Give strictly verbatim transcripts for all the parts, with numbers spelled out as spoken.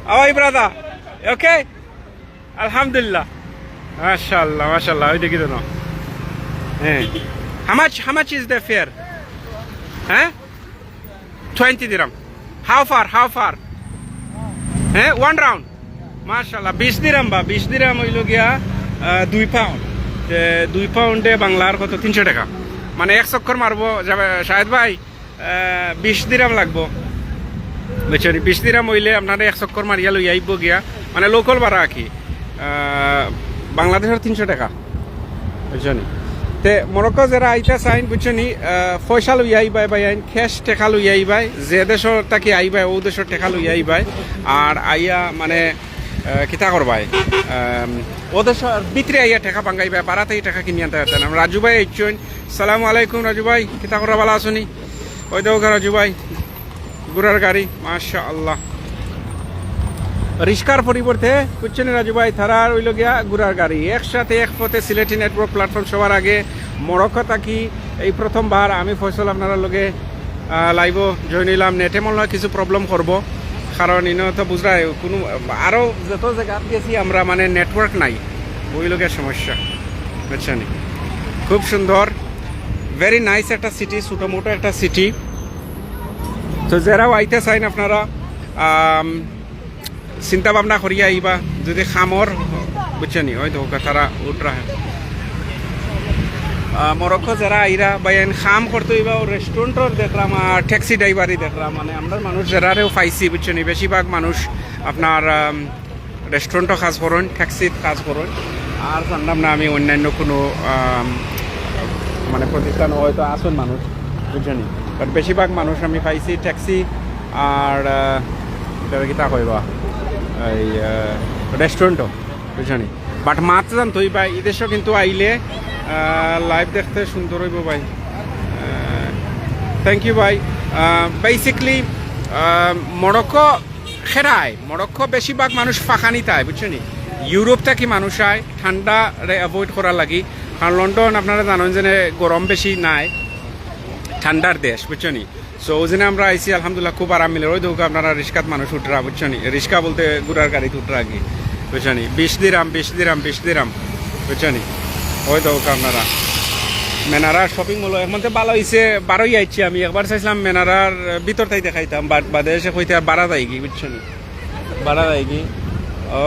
How are you, brother? Okay? Alhamdulillah. Mashallah, mashallah. ওই দেখি তো না। হ্যাঁ। How much, how much is the fare? হ্যাঁ? Twenty dirham. How far? How far? হ্যাঁ, one round. মাশাআল্লাহ, বিশ দিরাম বা বিশ দিরাম অইলো গিয়া, আহ, দুই পাউন্ড। তে দুই পাউন্ডে বাংলার কত? তিনশো টেকা। মানে এক চক্কর মারবো, যাবে, শাহেদ ভাই, আহ, বিশ দিরাম লাগবো। বুঝছনি? বিশ দিরাম অইলে আপনারে এক চক্কর মারিয়া লইয়া আইবো গিয়া, মানে লোকাল ভাড়া আর কি। আহ, বাংলাদেশর তিনশো টেকা। বুঝছনি? তে মরক্কো যেরা আইতা চাইন, বুঝছনি, আহ, পয়সা লইয়া আইবায় বা আইন, ক্যাশ টেকা লইয়া আইবায়, যে দেশর থাকি আইবায়, অউ দেশর টেকা লইয়া আইবায়। আর আইয়া মানে, আহ, কিতা করবায়? আম, অউ দেশর ভিতরে আইয়া টেকা ভাঙ্গাইবায়, বারাতে টেকা কিনি আনতে পারতেন। আমরা রাজু ভাই আইছইন। সালামু আলাইকুম রাজু ভাই, কিতা করা, ভালা আছনি? ওই দেখো রাজু ভাই, ঘোড়ার গাড়ি, মাশাআল্লাহ। রিস্কার পরিবর্তে, বুঝছনি রাজু ভাই, তারা অইলো গিয়া ঘোড়ার গাড়ি। একসাথে এক পথে সিলেটি নেটওয়ার্ক প্ল্যাটফর্ম সবার আগে। মরক্কো থাকি এই প্রথমবার আমি ফয়সল আপনারা লগে, আহ, লাইভও জয়েন অইলাম। নেটে মনে হয় কিছু প্রবলেম করবো, কারণ ইনো তো বুঝরায় কোনো, আরও যত জায়গা গেছি আমরা, মানে নেটওয়ার্ক নাই, অইলো গিয়া সমস্যা, বুঝছনি? খুব সুন্দর, ভেরি নাইস একটা সিটি, ছোটো মোটো একটা সিটি। তো যেরাও আইতা চাইন আপনারা, আম, চিন্তা ভাবনা করিয়া আইবা, যদি কামর, বুঝছনি, ওই তো তারা উঠরা। আহ, মরক্কো যেরা আইরা বা এন কাম করতে অইবা, ও রেস্টুরেন্টর দেখরাম আর ট্যাক্সি ড্রাইভারই দেখরাম, মানে আমরা মানুষ যেরারেও পাইছি, বুঝছনি, বেশিরভাগ মানুষ আপনার, আম, রেস্টুরেন্টও কাজ করইন, ট্যাক্সিত কাজ করইন। আর জানলাম না আমি অন্যান্য কোনো, আম, মানে প্রতিষ্ঠানও হয়তো আছইন মানুষ, বুঝছনি? বাট বেশিরভাগ মানুষ আমি পাইছি ট্যাক্সি আর, আহ, এটা কিতা কইবা, এই, আহ, রেস্টুরেন্টও, বুঝছনি? বাট মাত জানতো অইবা, এই দেশও কিন্তু আইলে, আহ, লাইভ দেখতে সুন্দর অইবো ভাই। থ্যাংক ইউ ভাই। বেসিক্যালি মরক্কো খেরায়, মরক্কো বেশিরভাগ মানুষ ফাঁকানিত আয়, বুঝছনি? ইউরোপ থাকি মানুষ আয় ঠান্ডারে অ্যাভয়েড করার লাগি, কারণ লন্ডন আপনারা জানইন যে গরম বেশি নাই, ঠান্ডার দেশ, বুঝছনি? সো ওই জন্য আমরা আইছি, আলহামদুলিল্লাহ, খুব আরাম মিলে। ওই দেখো আপনারা রিস্কাত মানুষ উঠরা, বুঝছনি? রিস্কা বলতে ঘোড়ার গাড়িত উঠরা আর কি, বুঝছনি? বিশ দিরাম, বিশ দিরাম, বিশ দিরাম, বুঝছনি? ওই দেখো আপনারা মেনারা শপিং মল, এখন তো ভালা অইছে, বারোই আইছি আমি, একবার চাইছিলাম মেনারার ভিতরটাই দেখাইতাম, বাট বাদে এসে কইতে আর বারা যায়গি, বুঝছনি? বারা যায়গি।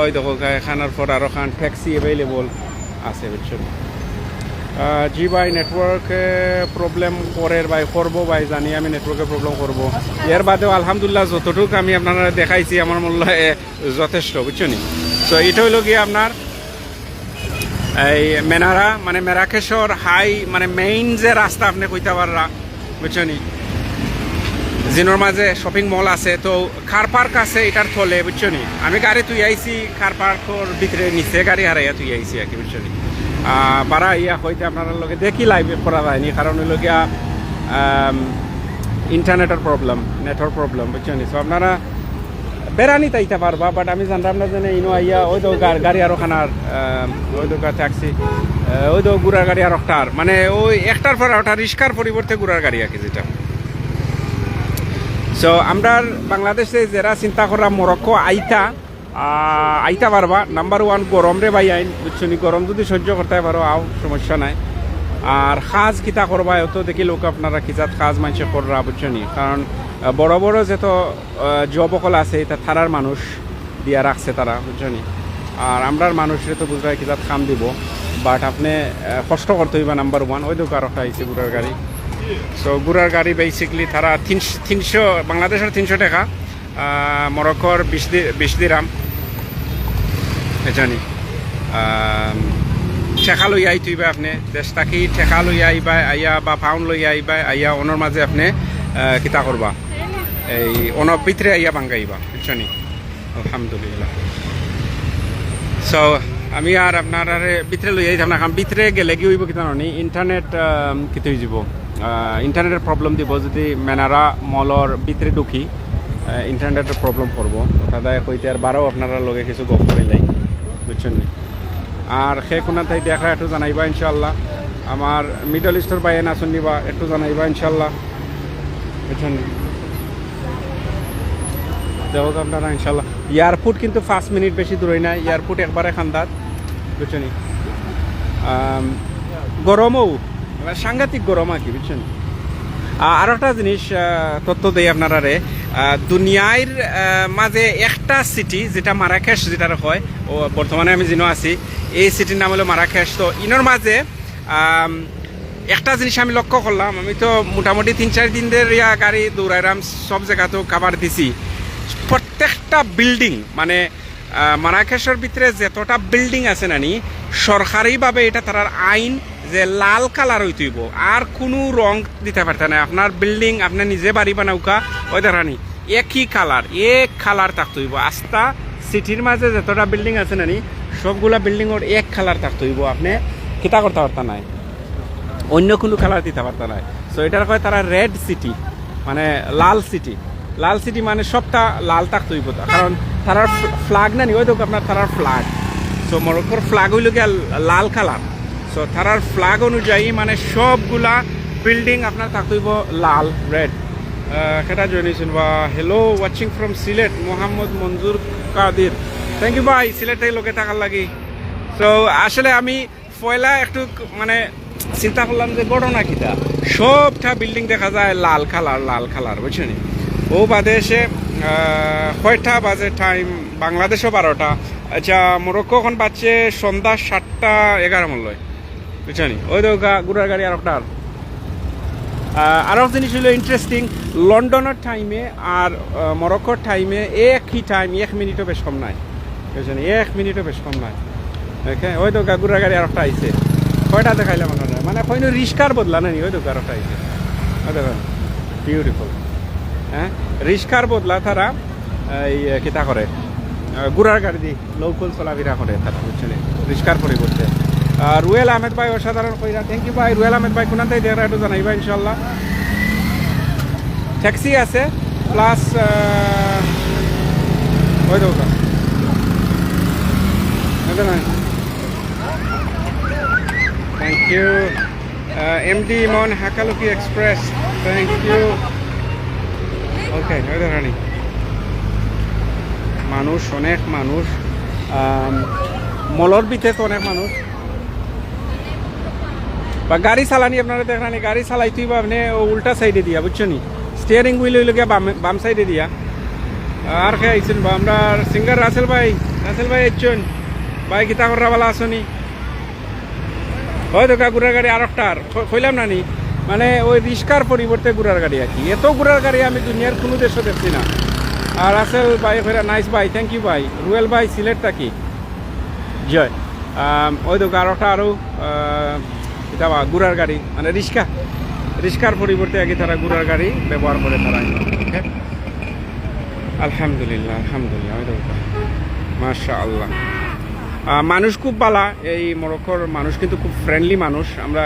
ওই দেখো, খানার পর আরো খান ট্যাক্সি অ্যাভেলেবল আছে, বুঝছো? আহ, জি ভাই, নেটওয়ার্কে প্রবলেম করের ভাই, করবো ভাই, জানি আমি নেটওয়ার্কে প্রবলেম করবো। এর বাদেও আলহামদুলিল্লাহ যতটুক আমি আপনারা দেখাইছি আমার মনে হয়, এ, যথেষ্ট, বুঝছনি? তো এটা হইলো গিয়া আপনার এই মেনারা, মানে মেরাকেশর হাই, মানে মেইন যে রাস্তা আপনি কইতা পাররা, বুঝছনি? জিনোর মাঝে শপিং মল আছে, তো কার পার্ক আছে এটার তলে, বুঝছনি? আমি গাড়ি থুই আইছি কার পার্কর ভিতরে, নিচে গাড়ি হারাইয়া থুই আইছি আর কি, বুঝছনি? আহ, বারা ইয়া হইতে আপনারা লগে দেখি লাইভে করা যায়নি, কারণ হইলো গিয়া, আম, ইন্টারনেটর প্রবলেম, নেটর প্রবলেম, বুঝছনি? তো আপনারা বেড়ানিত আইতা পারবা, বাট আমি জানতাম না যে ইনো আইয়া ওই তো গা-, গাড়ি আরো খানার, আহ, ওই তো গা-, ট্যাক্সি, আহ, ওই তো ঘোড়ার গাড়ি আর একটার, মানে ওই একটার পর ওটা রিস্কার পরিবর্তে ঘোড়ার গাড়ি আর কি যেটা। সো আমরার বাংলাদেশে যেরা চিন্তা করা মরক্কো আইতা, আহ, আইতা পারবা। নাম্বার ওয়ান গরম রে ভাই আইন, বুঝছনি? গরম যদি সহ্য করতে পারো আও, সমস্যা নাই। আর কাজ কিতা করবা, অত দেখি লোক আপনারা কিজাত কাজ মানষে কররা, বুঝছনি? কারণ, আহ, বড় বড় যত আহ, জব অকল আছে, এটা তারার মানুষ দিয়া রাখছে তারা, বুঝছনি? আর আমরার মানুষরে তো বুঝরায় কিজাত কাম দিব, বাট আপনি, আহ, কষ্ট করতে হইবা নাম্বার ওয়ান। ওই দেখো আরো একটা আইছে ঘোড়ার গাড়ি। সো ঘোড়ার গাড়ি বেসিক্যালি তারা তিনশো, তিনশো, বাংলাদেশর তিনশো টাকা, আহ, মরক্কোর বিশ দি-, বিশ দিরাম, বুঝছনি? আহ, টেকা লইয়া আইতে হইবা আপনি, দেশ থাকি টেকা লইয়া আইবা, আইয়া বা পাউন্ড লইয়া আইবা, আইয়া ওনর মাঝে আপনি, আহ, কিতা করবা? এই অনর ভিতরে আইয়া ভাঙ্গাইবা, বুঝছনি? আলহামদুলিল্লাহ। সো আমি আর আপনারারে ভিতরে লইয়া যাইতাম না, কারণ ভিতরে গেলে কি হইব কিতা জানি, ইন্টারনেট, আম, কিতা হয়ে যাব, আহ, ইন্টারনেটের প্রবলেম দিব। যদি মেনারা মলর ভিতরে ঢুকি, আহ, ইন্টারনেটের প্রবলেম করবো। ওটা দায় কইতে আর বারো আপনারা লগে কিছু গপ করে যাই, বুঝছনি? আর সে কোনাত তাই দেখরা একটু জানাইবা ইনশাআল্লাহ। আমার মিডল ইস্টর বাইরে না শুননি বা একটু জানাইবা ইনশাআল্লাহ, বুঝছনি? দেখো আপনারা ইনশাআল্লাহ। এয়ারপোর্ট কিন্তু পাঁচ মিনিট বেশি দূরই না, এয়ারপোর্ট একবারে কান্দাত, বুঝছো নি? আম, গরমও, এবার সাংঘাতিক গরম আর কি, বুঝছো নি? আ-, আর একটা জিনিস, আ, তথ্য দেই আপনারারে। আ, দুনিয়ার, আ, মাঝে একটা সিটি, যেটা মারাকেশ, যেটা হয়, ও বর্তমানে আমি যেন আছি, এই সিটির নাম হলো মারাকেশ। তো ইনোর মাঝে, আম, একটা জিনিস আমি লক্ষ্য করলাম, আমি তো মোটামুটি তিন চার দিন ধরে ইয়া গাড়ি দৌড়াইলাম, সব জায়গা তো কাভার দিছি। প্রত্যেকটা বিল্ডিং, মানে, আহ, মারাকেশর ভিতরে যতটা বিল্ডিং আছে নানি, সরকারিভাবে এটা তারার আইন যে লাল কালার হইতে হইব, আর কোনো রং দিতে পারতা না। আপনার বিল্ডিং, আপনি নিজে বাড়ি বানাউকা, ওই দেখানি একই কালার, এক কালার থাকতে হইব। আস্তা সিটির মাঝে যতটা বিল্ডিং আছে নানি, সবগুলা বিল্ডিং ওর এক কালার থাকতে হইব, আপনি কিতা করতে পারতা নাই, অন্য কোনো কালার দিতে পারতা নাই। সো এটার কয় তারা রেড সিটি, মানে লাল সিটি। লাল সিটি মানে সবটা লাল থাকতে হইব, কারণ তারার ফ্ল্যাগ নানি, ওই দেখো আপনার তারার ফ্ল্যাগ। সো মরক্কোর ফ্ল্যাগ হইল গিয়া লাল কালার। সো তারার ফ্ল্যাগ অনুযায়ী মানে সবগুলা বিল্ডিং আপনার থাকতে হইব লাল, রেড। কেটা জয়েন হয়েছেন বা? Hello, watching from সিলেট, মোহাম্মদ মঞ্জুর কাদির। থ্যাংক ইউ ভাই, সিলেটে লোকে থাকার লাগি। তো আসলে আমি পয়লা একটু ক-, মানে চিন্তা করলাম যে ঘটনা কিতা, সবটা বিল্ডিং দেখা যায় লাল কালার, লাল কালার, বুঝছো নি? ও বাদে এসে, আহ, কয়টা বাজে টাইম? বাংলাদেশও বারোটা। আচ্ছা, মরক্কো এখন বাজছে সন্ধ্যা সাতটা এগারো মূল্য, বুঝছো নি? ওই তো গা-, ঘোড়ার গাড়ি আর একটা। আহ, আরো জিনিস হইলো ইন্টারেস্টিং, লন্ডনের টাইমে আর, আহ, মরক্কোর টাইমে একই টাইম, এক মিনিটও বেশ কম নাই, বুঝছো নি? এক মিনিটও বেশ কম নাই। দেখে, ওই তো গা-, ঘোড়ার গাড়ি আর একটা আইছে। কয়টা দেখাইলাম আপনারা? মানে, কইনো রিস্কার বদলা নানি, ওই তো গা-, আর একটা আইছে। ওই দেখো, বিউটিফুল। হ্যাঁ, রিস্কার বদলা তারা এই, এ, কিতা করে, আহ, ঘোড়ার গাড়ি দি লোকাল চলাফেরা করে তারা, বুঝছো নি? রিস্কার পরিবর্তে। আর রুয়েল আহমেদ ভাই অসাধারণ কইরা, থ্যাংক ইউ ভাই। রুয়েল আহমেদ ভাই কোনান তাই দেখরা একটু জানাইবা ইনশাল্লাহ। ট্যাক্সি আছে, প্লাস, আহ, ওই দেখো। Thank you. MD Emon, Hakaluki express, thank you. Okay, ওই দেখো রানী। মানুষ, অনেক মানুষ। আম, মলর ভিতরে তো অনেক মানুষ। বা গাড়ি চালানি আপনারা দেখরানি, গাড়ি চালাইতেই বা আপনি ও উল্টা সাইডে দিয়া, বুঝছো নি? স্টিয়ারিং হুইল হইল গিয়া বাম, বাম সাইডে দিয়া। আর কে আইছেন বা? আমরা সিঙ্গার রাসেল ভাই, রাসেল ভাই আইছেন। ভাই, কিতা কররা, ভালা আছো নি? ওই দেখো ঘোড়ার গাড়ি আর একটা, আর ক-, কইলাম না নি, মানে ওই রিস্কার পরিবর্তে ঘোড়ার গাড়ি আর কি। এত ঘোড়ার গাড়ি আমি দুনিয়ার কোনো দেশও দেখছি না। আর রাসেল ভাই কইরা, নাইস ভাই, থ্যাংক ইউ ভাই। রুয়েল ভাই, সিলেট থাকি। জয়। আম, ওই দেখো আর একটা আরো, আহ, এটা বা ঘোড়ার গাড়ি, মানে রিস্কা, রিস্কার পরিবর্তে আর কি তারা ঘোড়ার গাড়ি ব্যবহার করে তারা। ওকে, আলহামদুলিল্লাহ, আলহামদুলিল্লাহ, ওই দেখো, মাশাআল্লাহ। আহ, মানুষ খুব ভালা, এই মরক্কোর মানুষ কিন্তু খুব ফ্রেন্ডলি মানুষ। আমরা